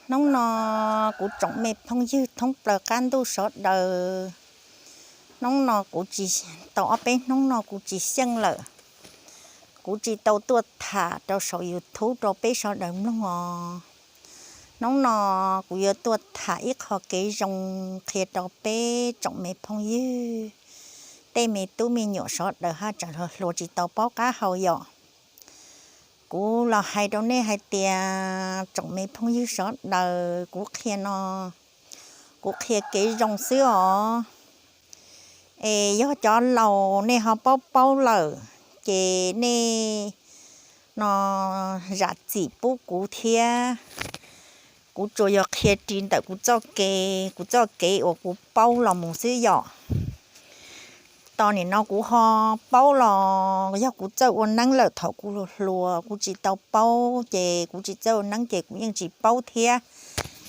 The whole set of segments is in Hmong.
Hnub no kuv tsoom me phooj ywg thoob plaws qab ntuj sawv daws, hnub no kuv tsis, tau ob peb hnub no kuv tsis xyeej lawm, kuv tsis tau tuaj tham rau saum YouTube rau peb sawv daws mloog os. Hnub no kuv yuav tuaj tham ib qho kev zoo qhia rau peb tsoom me phooj ywg, tej me tub me nyuam sawv daws haj tseem hluas tsis tau paub qab hau yom. Kuv los hais rau nej hais tias tsoom me phooj ywg sawv daws, kuv qhia no, kuv qhia kev zoo xwb os. Es yog cov laus nej ho paub paub lawm, ces nej no zam txim pub kuv thiab. Kuv tsuas yog qhia ris ntawm kuv txoj kev, kuv txoj kev uas kuv paub los mus xwb yom. Tos nim no kuv ho paub los yog kuv txawj ua neeb lawm, thaum kuv hluas hluas kuv tsis tau paub ces kuv tsis txawj ua neeb ces kuv yeej tsis paub thiab,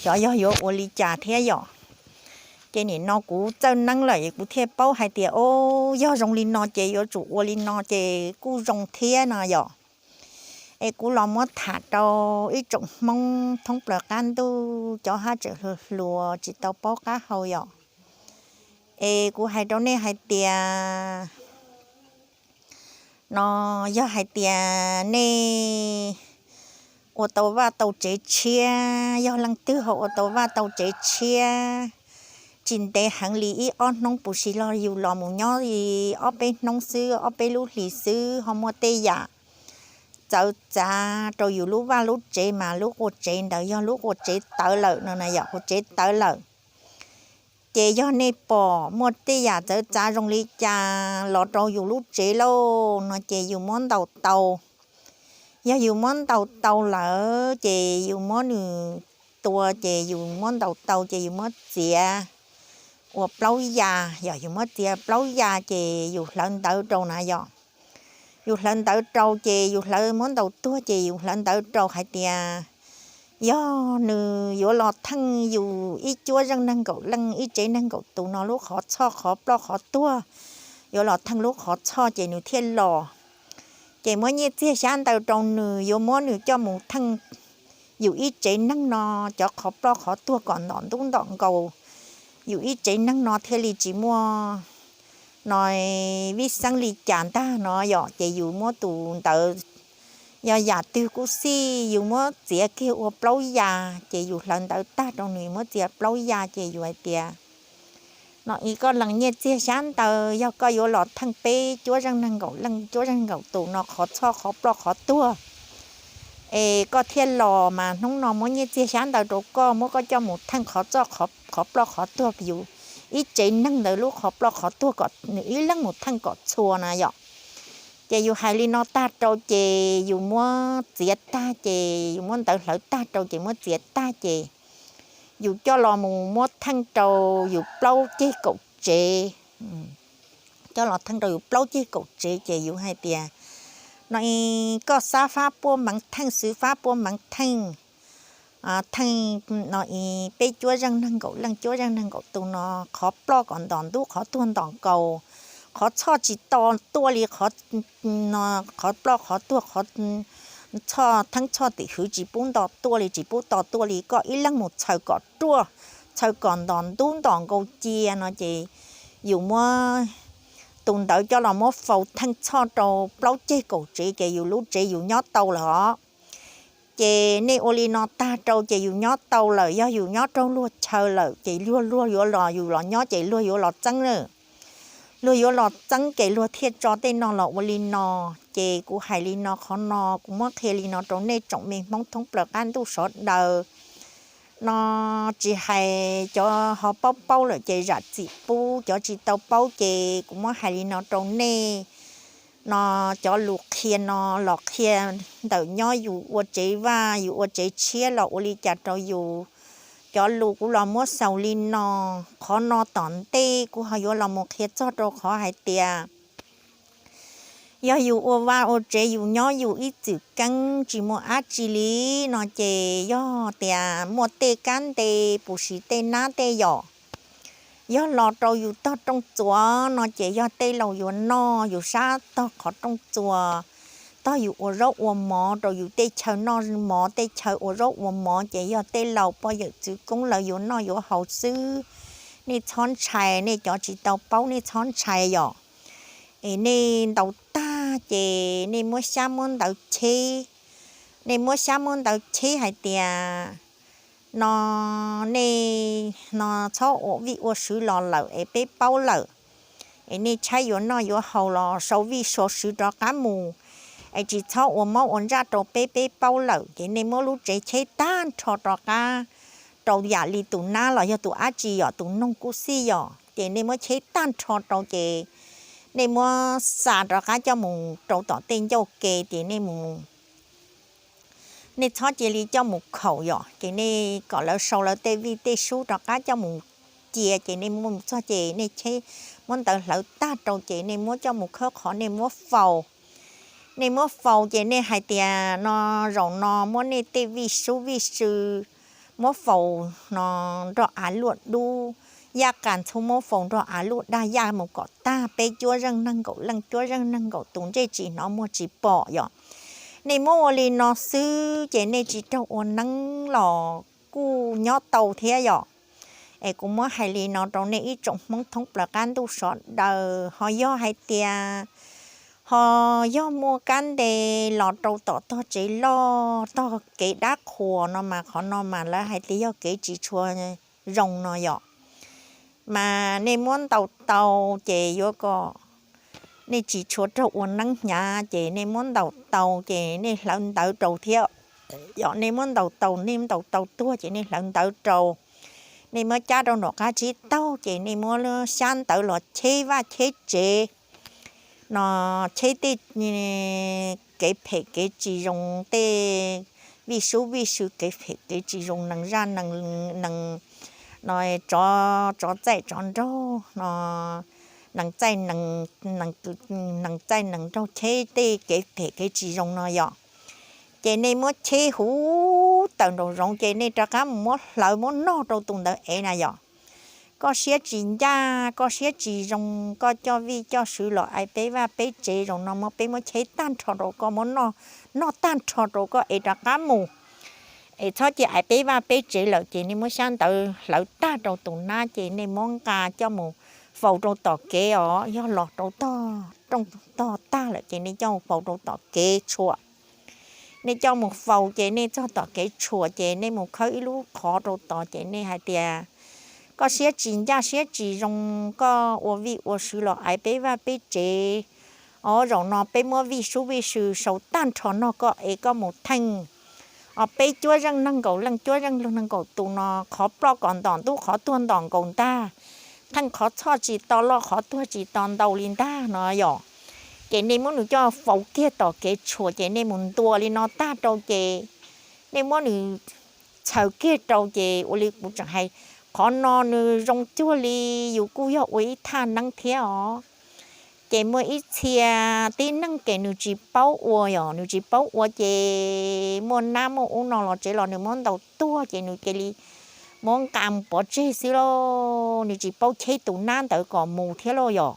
xyov yog yuav ua li cas thiab yom. Ces nim no kuv txawj neeb lawm es kuv thiaj paub hais tias, o, yog zoo li no ces yuav tsum ua li no ces kuj zoo thiab no yom. Es kuv los muab tham rau ib tsoom Hmoob thoob plaws qab ntuj cov haj tseem hluas hluas tsis tau paub qab hau yom. Es kuv hais rau nej hais tias, no yog hais tias nej ua tau vaj tau tsev tshiab, yog leej twg ho ua tau vaj tau tsev tshiab, tsis ntev heev li ib ob hnub puv si los yus los mus nyob li ob peb hnub xwb, ob peb lub hlis xwb ho muaj tej yam txawv txav rau yus lub vaj lub tsev mas lub qua tsev ntawd yog lub qua tsev tawv lawm no na yom, qua tsev tawv lawm. Ces yog nej pom muaj tej yam txawv txav zoo li cas los rau yus lub tsev lauj no ces yus muab ntaus tau. Yog yus muab ntaus tau lawm ces yus muab nws tua, ces yus muab ntaus tau ces yus muab txiav ua plaub ya, yog yus muab txiav plaub ya ces yus hlawv ntawv rau na yom. Yus hlawv ntawv rau ces yus hlawv muab ntaus tuag ces yus hlawv ntawv rau hais tias yog nws yuav los theej yus ib cuab zeej neeg nkaum leej, ib tsev neeg nkaum tus no lub qhov txhoj qhov ploj qhov tuag, yuav los theej lub qhov txhoj ces nws thiaj los. Ces muab nyiaj txiag xyab ntawv rau nws, yuav muab nws coj mus theej yus ib tsev neeg no cov qhov ploj qhov tuag kom ntom ntub ntom nkaus, yus ib tsev neeg no thiaj li tsis muaj no vij xeeb li cas ntag no yom. Ces yus muab tus ntawd, yog yam twg kuj xij, yus muab txiav kiag ua plaub ya, ces yus hlawv ntawv tag rau nws muab txiav plaub ya ces yus hais tias, no es koj lees nyiaj txiag xyab ntawv, yog koj yuav los theej peb cuab zeej neeg nkaum leej, cuab zeej neeg nkaum tus no qhov txhoj qhov ploj qhov tuag es koj thiaj los, mas hnub no muab nyiaj txiag xyab ntawv rau koj, muab koj coj mus theej qhov txhoj qhov ploj qhov tuag yus ib tsev neeg ntawd lub qhov ploj qhov tuag kom nws ib leeg mus theej kom txhua na yom. Ces yus hais li no tag rau ces yus muab txiav tag ces yus muab ntawv hlawv tag rau ces muab txiav tag ces yus coj los mus muab theej rau yus plaub ceg kaum tsev. Coj los theej rau yus plaub ceg kaum tsev ces yus hais tias, no es koj xav fab puab meev theej xwb, fab puab meev theej, theej no es peb cuab zeej neeg nkaum leej, cuab zeej neeg nkaum tus no qhov ploj kom ntom ntub qhov tuag ntom nkaus, qhov txhoj tsis to tuaj li qhov ploj qhov tuag, qhov txhoj theeb txhoj tim hwv tsis pub nto tuaj li, tsis pub to tuaj li, koj ib leeg mus txhaws kom ruaj, txhaws kom ntom ntub ntom nkaus cia no ces yus muab tus ntawd coj los muab faus theej txhoj rau plaub ceg kaum tsev ces yus lub tsev yus nyob tau lawm os. Ces nej ua li no tag rau ces yus nyob tau lawm, yog yus nyob raug luag chaw lawm ces luag, luag yuav los, yus los nyob ces luag yuav los txeeb na. Luag yuav los txeeb ces luag thiaj tso tej no los ua li no. Ces kuv hais li no, qhov no kuv muab qhia li no rau nej tsoom me Hmoob thoob plaws qab ntuj sawv daws. No tsis hais cov ho paub paub lawm ces zam txim pub, cov tsis tau paub ces kuv muab hais li no rau nej. No cov lus qhia no los qhia ntawm nyob yus ua tsev vaj yus ua tsev tshiab los ua li cas rau yus. Cov lus kuv los muab xaus li no, qhov no tom ntej kuv ho yuav los mus qhia txog rau qhov hais tias yog yus ua vaj ua tsev yus nyob yus ib txwm keeb tsis muaj dab tsi li no ces yog tias muaj tej kab nte puv si tej nab tej yom, yog los rau yus tog rooj txuas no ces yog tej laus yuav noj yus sab tog qhov rooj txuas, tog yus ua zaub ua mov rau yus tej chaw noj mov tej chaw ua zaub ua mov ces yog tej laus poj yawm txwv koob lawv yuav noj yuav haus xwb. Nej txhob ntshai, nej cov tsis tau paub nej txhob ntshai yom. Es nej ntaus tag ces nej muab xyab muab ntawv cheb, nej muab xyab muab ntawv cheb hais tias no nej no txhob ua vij ua sw los lawm es peb paub lawm. Es nej tshaib yuav noj yuav haus los sau vij sau sw rov qab mus, es tsis txhob ua mob ua ntsaj rau peb, peb paub lawm. Ces nej muab lub tsev cheb tag nrho rov qab rau yam li tus nab los yog tus dab tsi yom, tus noog kuj xij yom, ces nej muab cheb tag nrho rau ces nej muab xa rov qab coj mus rau tom tej ncauj ke ces nej mus nej txhob cia li coj mus khaum yom, ces nej kom lawv sau lawv tej vij tej sub rov qab coj mus cia, ces nej muab mus txog ces nej cheb muab ntawv hlawv tag rau ces nej muab coj mus khawb qhov nej muab faus. Nej muab faus ces nej hais tias no zaum no muab nej tej vij sub vij sw muab faus no nrog av luaj dub, yaj qas ntxhub muab faus nrog av luaj dag yaj mus kom tag, peb cuab zeej neeg nkaum leej, cuab zeej neeg nkaum tus, ntsej tsis hnov muag tsis pom yom. Nej muab ua li no xwb ces nej tsis raug ua neeb los kuj nyob tau thiab yom. Es kuv muab hais li no rau nej ib tsoom Hmoob thoob plaws qab ntuj sawv daws, ho yog hais tias ho yog muaj kab ntes los rau tom tog tsev loj tog kev dab qhuas no mas qhov no mas lawv hais tias yog kev tsis tshua zoo no yom. Mas nej muab ntaus tau ces yuav kom nej tsis tshua raug ua neeb hnyav, ces nej muab ntaus tau ces nej hlawv ntawv rau thiab. Yog nej muab ntaus tau, nej ntaus tau tuag ces nej hlawv ntawv rau. Nej muab cab rau nram qab tsib taug ces nej muab xyab ntawv los cheb vaj cheb tsev no, cheb tej kev phem kev tsis zoo, tej vij sub vij sw kev phem kev tsis zoo, nees zaj nees, nees no, tsov, tsov txaij tsov nraug no, nees txaij nees, nees txaij nees nraug, cheb tej kev phem kev tsis zoo no yom. Ces nej muab cheb huv tawm nraum zoov ces nej rov qab mus muab hlawv muab noj rau tus ntawd ev na yom. Koj siab tsis ncaj, koj siab tsis zoo, koj coj vij coj sw los ais peb vaj peb tsev, zaum no muab peb muab cheb tag nrho rau koj, muab noj tag nrho rau koj es rov qab mus. Es txhob cia ais peb vaj peb tsev lawm ces nej muab xyab ntawv hlawv tag rau tus nab ces nej muab nqa coj mus faus rau tom kev os, yog los rau tog rooj tog tag lawm ces nej coj mus faus rau tom kev tshuam. Nej coj mus faus ces nej txog tom kev tshuam ces nej mus khawb ib lub qhov rau tod ces nej hais tias koj siab tsis ncaj siab tsis zoo, koj ua vij ua sw los ais peb vaj peb tsev os, zaum no peb muab vij sub vij sw sau tag nrho nrog koj es koj mus theej os, peb cuab zeej neeg nkaum leej, cuab zeej neeg nkaum tus no, qhov ploj kom ntom ntub qhov tuag ntom nkaus ntag, theej qhov txhoj tsis to loj qhov tuag tsis to ntau li ntag no yom. Ces nej muab nws coj faus kiag tom kev tshuam ces nej mus ntua li no tag rau ces nej muab nws txhaws kiag rau ces ua li kuv tseem hais, qhov no nws zoo cuag li yus kuj yog ua ib thaj neeb thiab os. Ces muaj ib txhia tib neeg ces nws tsis paub ua yom, nws tsis paub ua ces muaj nab muaj ub no los tsev los nws muab ntaus tuag ces nws cia li muab nqa mus pov tseg xwb lauj, nws tsis paub cheb tus nab ntawd kom mus thiab lauj yom.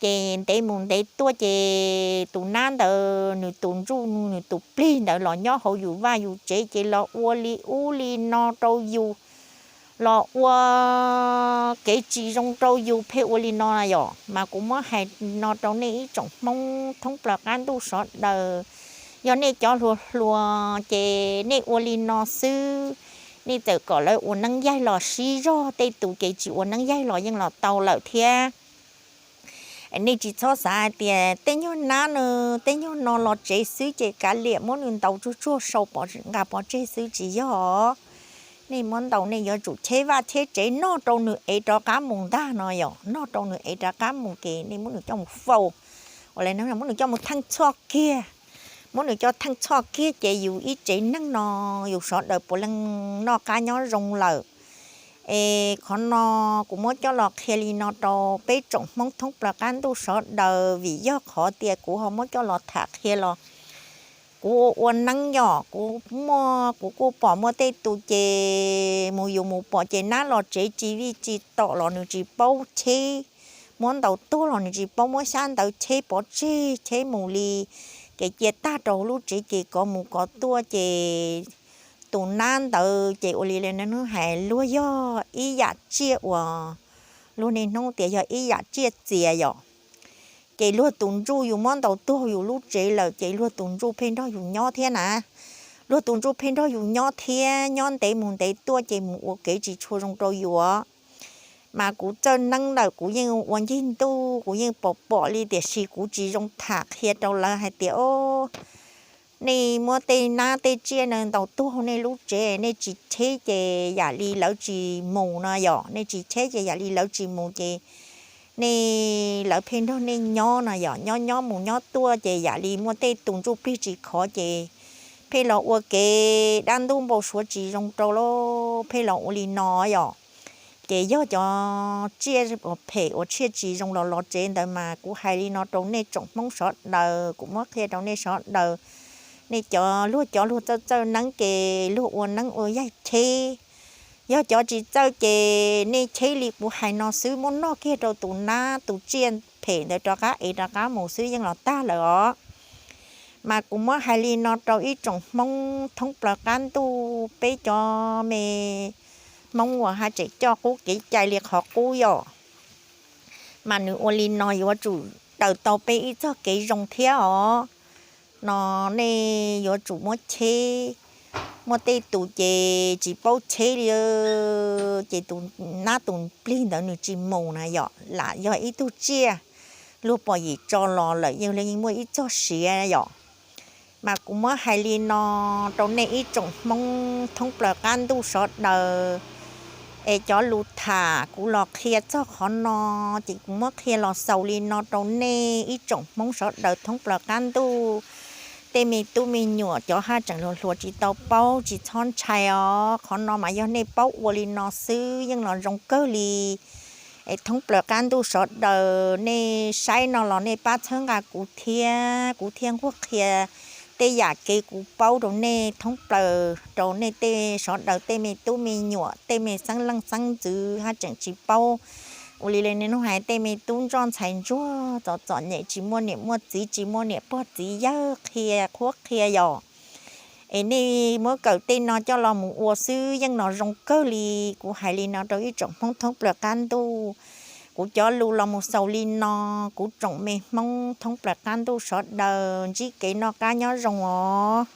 Ces ntev mus ntev tuaj ces tus nab ntawd nws tus ntsuj nws tus plig ntawd los nyob hauv yus vaj yus tsev ces los ua li ub li no rau yus, los ua kev tsis zoo rau yus pheej ua li no na yom. Mas kuv muab hais no rau nej ib tsoom Hmoob thoob plaws qab ntuj sawv daws, yog nej cov hluas hluas ces nej ua li no xwb, nej txawm kom lawv ua neeb yaig los sib zog, tej tus ces tsis ua neeb yaig los yeej los tau lawm thiab. Nej tsis txhob xav hais tias tej nyuag nab no, tej nyuag no los tsev xwb ces kav liam muab nws ntaus tsuag tsuag sau pov nqa pov tseg xwb, tsis yog. Nej muab ntaus nej yuav tsum cheb vaj cheb tsev noj rau nws ev rov qab mus ntag no yom, noj rau nws ev rov qab mus ces nej muab nws coj mus faus, ua li muab nws coj mus theej txhoj kiag, muab nws coj theej txhoj kiag ces yus ib tsev neeg no yus sawv daws puav leej noj qab nyob zoo lawm. Es qhov no kuv muab coj los qhia li no rau peb tsoom Hmoob thoob plaws qab ntuj sawv daws, vim yog qhov tias kuv ho muab coj los tham qhia los kuv ua neeb yom, kuv muaj, kuv kuj pom muaj tej tus ces mus yus mus pom ces nab los tsev tsis vij tsis tom los nws tsis paub cheb, muab ntaus tuag los nws tsis paub, muab xyab ntawv cheb pov tseg cheb mus li kev cia tag rau lub tsev ces kov mus kov tuaj ces tus nab ntawd ces ua li hnub hais luag yog ib yam tsiaj uas luag niaj hnub tias yog ib yam tsiaj txias yom. Ces luag tus ntsuj yus muab ntaus tuag yus lub tsev lawm ces luag tus ntsuj pheej nrog yus nyob thiab na. Luag tus ntsuj pheej nrog yus nyob thiab, nyob ntev mus ntev tuaj ces mus ua kev tsis tshua zoo rau yus. Mas kuv txawj neeb ntawm kuv yeej ua ncig ntuj kuv yeej pom pom li tiam sis kuv tsis zoo tham qhia rau lawv hais tias o nej muab tej nab tej tsiaj no ntaus tuag nej lub tsev, nej tsis cheb ces yam li lawv tsis mus no yom, nej tsis cheb ces yam li lawv tsis mus ces nej, lawv pheej nrog nej nyob no yom, nyob nyob mus nyob tuaj ces yam li muaj tej tus ntsuj plig tsis khov ces pheej los ua kev dab ntub npau suav tsis zoo rau lawv, pheej los ua li no yom. Ces yog cov tsiaj uas phem uas tsiaj tsis zoo los los tsev ntawd mas kuv hais li no rau nej tsoom Hmoob sawv daws, kuv muab qhia rau nej sawv daws. Nej cov luag cov luag txawj txawj neeb ces luag ua neeb ua yaig cheb, yog cov tsis txawj ces nej cheb li kuv hais no xwb, muab noj kiag rau tus nab tus tsiaj phem ntawd rov qab ev rov qab mus xwb yeej los tag lawm os. Mas kuv muab hais li no rau ib tsoom Hmoob thoob plaws qab ntuj, peb cov me Hmoob uas haj tseem coj qub kev cai li qhov qub yom, mas nws ua li no yuav tsum daws tau peb ib txoj kev zoo thiab os. No nej yuav tsum muab cheb, muaj tej tus ces tsis paub cheb li, ces tus nab tus plig ntawd nws tsis mus na yom, lam yog ib tug tsiaj luag pom yim tso los lawm yeej muaj ib txoj sia yom. Mas kuv muab hais li no rau nej ib tsoom Hmoob thoob plaws qab ntuj sawv daws, es cov lus tham kuv los qhia txog qhov no, ces kuv muab qhia los xaus li no rau nej ib tsoom Hmoob sawv daws thoob plaws qab ntuj. Tej me tub me nyuam cov haj tseem hluas hluas tsis tau paub tsis txhob ntshai os, qhov no mas yog nej paub ua li no xwb yeej los zoo kawg li. Es thoob plaws qab ntuj sawv daws nej saib no los nej pab txhawb nqa kuv thiab, kuv thiaj nquag qhia tej yam kev kuv paub rau nej thoob plaws, rau nej tej sawv daws tej me tub me nyuam tej me xeeb leej xeeb ntxwv haj tseem tsis paub. Ua li hnub hais tej me tub ntsoj ntxhais ntsuag txom txom nyem tsis muaj niam muaj txiv tsis muaj niam pog txiv yawg qhia qhuab qhia yom. Es nej muab kawm tej no coj los mus ua xwb yeej los zoo kawg li. Kuv hais li no rau ib tsoom Hmoob thoob plaws qab ntuj. Kuv cov lus los mus xaus li no, kuv tsoom me Hmoob thoob plaws qab ntuj sawv daws ntsib kev noj qab nyob zoo os.